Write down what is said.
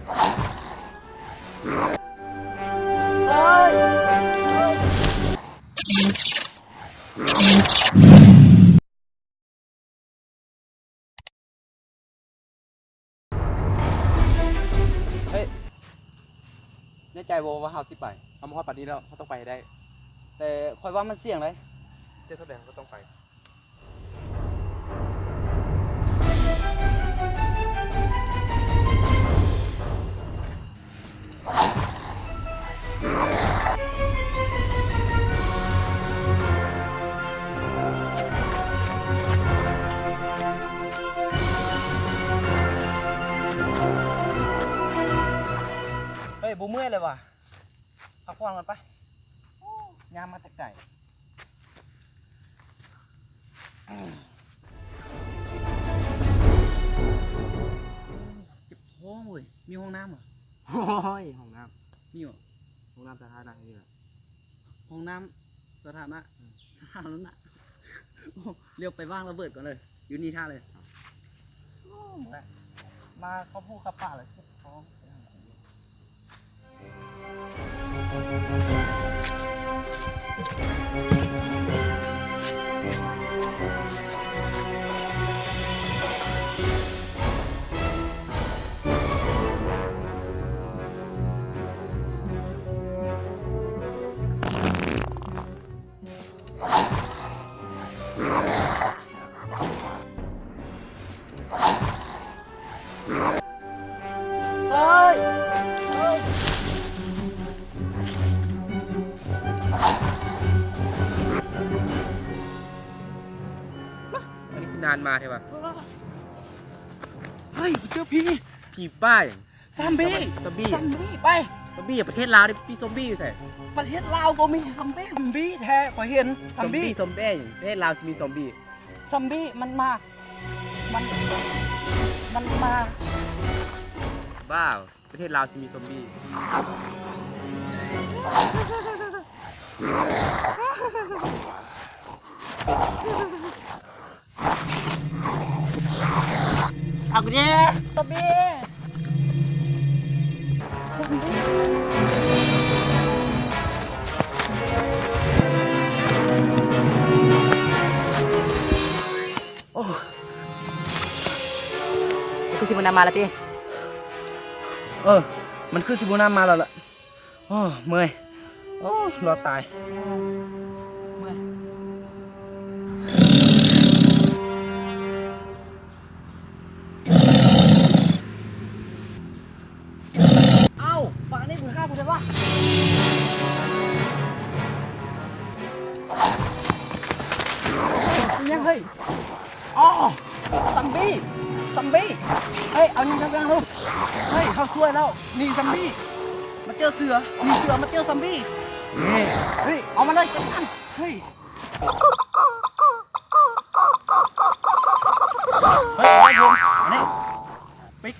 ເຮີ້ຍ ແນ່ໃຈບໍ່ວ່າເຮົາຊິໄປ? ເຮົາມາຮອດປານນີ້ແລ້ວ ເຮົາຕ້ອງໄປໃຫ້ໄດ້. ແຕ່ຂ້ອຍວ່າມັນສ່ຽງເດ. ສ່ຽງເທົ່າໃດເຮົາກໍຕ້ອງໄປ. ເຮີ້ຍ ບໍ່ເມື່ອຍເລີຍຫວາ? ພັກຜ່ອນກ່ອນໄປ. ໂອ້ ຍ່າງມາແຕ່ໄກ. ເຈັບທ້ອງເວີຍ. ມີຫ້ອງນ້ຳບໍ່? ໂອ້ຍ ຫ້ອງນ້ຳ ມີບໍ່? ຫ້ອງນ້ຳສາທາລະນະຢູ່ນີ້ແຫຼະ. ຫ້ອງນ້ຳສາທາລະນະ? ອືມ ສາທາລະນະ. ໂອ້ ລຽວໄປວາງລະເບີດກ່ອນເລີຍ ຢູ່ນີ້ຖ້າເລີຍ. ໂອ້ ມາເຂົ້າພູເຂົ້າປ່າແລ້ວເຈັບທ້ອງ. ອັນນີ້ຄືນານມາແທ້ຫວາ? ເຮີ້ຍ ເຈີຜີ! ຜີປ່າຫຍັງ? ຊອມບີ ຊອມບີ ຊອມບີ ໄປ ຊອມບີ. ປະເທດລາວນີ້ມີຊອມບີຢູ່ໃສ? ປະເທດລາວກໍມີຊອມບີ. ຊອມບີແທ້ ຂ້ອຍເຫັນຊອມບີ. ຊອມບີ ຊອມບີ ປະເທດລາວຊິມີຊອມບີ? ຊອມບີມັນມາ ມັນມາ. ບ້າ ປະເທດລາວຊິມີຊອມບີ? ເອົາກູເດ້ ຕອບບີ. ໂອ້ ຄືຊິບໍ່ນຳມາລະຕິ? ເອີ ມັນຄືຊິບໍ່ນຳມາແລ້ວລະ. ໂອ້ ເມື່ອຍ. ໂອ້ ລໍຕາຍ. ເມື່ອຍ. ເອົ້າ ປານີ້ກູຂ້າຜູ້ໃດວະ? ເປັນຫຍັງເຮີ້ຍ? ອໍ ຊອມບີ ຊອມບີ. ເຮີ້ຍ ເອົາຫຍັງກັນເຮົາ? ເຮີ້ຍ ເຮົາຊ່ວຍແລ້ວ ໜີຊອມບີ ມາເຈີເສືອ ໜີເສືອ ມາເຈີຊອມບີ. ເຮີ້ຍ ເອົາມາເລີຍ ຈັດການ. ເຮີ້ຍ ເຮີ້ຍ ເອົາມານີ້ ປິກ.